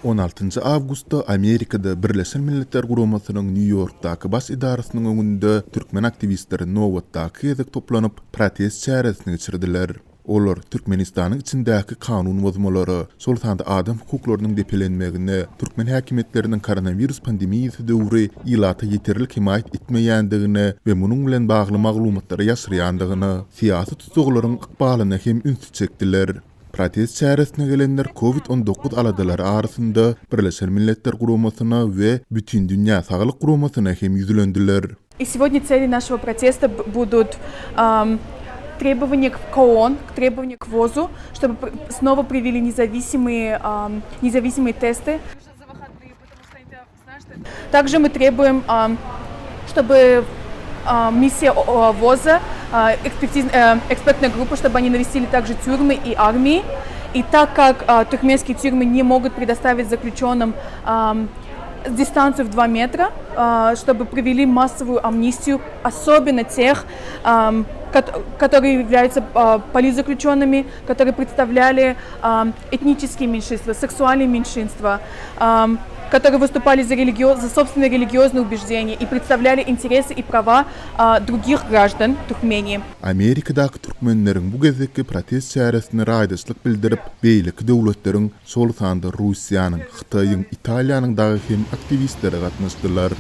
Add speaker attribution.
Speaker 1: On altynjy awgustda Amerikada Birleşen Milletler Guramasynyň Nýu-Ýorkdaky baş edarasynyň öňünde türkmen aktiwistleri nobatdaky gezek toplanyp, protest çäresini geçirdiler. Olar Türkmenistanyň içindäki kanun bozmalara, şol sanda adam hukuklarynyň depelenmegine, türkmen häkimiýetleriniň koronawirus pandemiýasy döwri ilata ýeterlik hemaýat etmeýändigine we munuň bilen bagly maglumatlary ýaşyrýandygyna, syýasy tussaglaryň ykbalyna hem ünsi çekdiler. Protest çäresine gelenler Covid 19 aladalary arasynda Birleşen Milletler Guramasyna we Bütindünýä Saglyk Guramasyna hem ýüzlendiler.
Speaker 2: И сегодня цели нашего протеста будут требования к ООН, требования к ВОЗу, чтобы снова провели независимые, независимые тесты. Также мы требуем, чтобы миссия ВОЗа, экспертиз, экспертная группа, чтобы они навестили также тюрьмы и армии. И так как туркменские тюрьмы не могут предоставить заключенным дистанцию в 2 метра, чтобы провели массовую амнистию, особенно тех, которые являются политзаключенными, которые представляли этнические меньшинства, сексуальные меньшинства, которые выступали за, религиоз, за собственные религиозные убеждения и представляли интересы и права других граждан Туркмении.
Speaker 1: Amerikadaky türkmenleriň bu gezekki protest çäresine raýdaşlyk bildirip, beýleki döwletleriň, şol sanda Russiýanyň, Hytaýyň, Italiýanyň dagy hem aktiwistleri gatnaşdylar.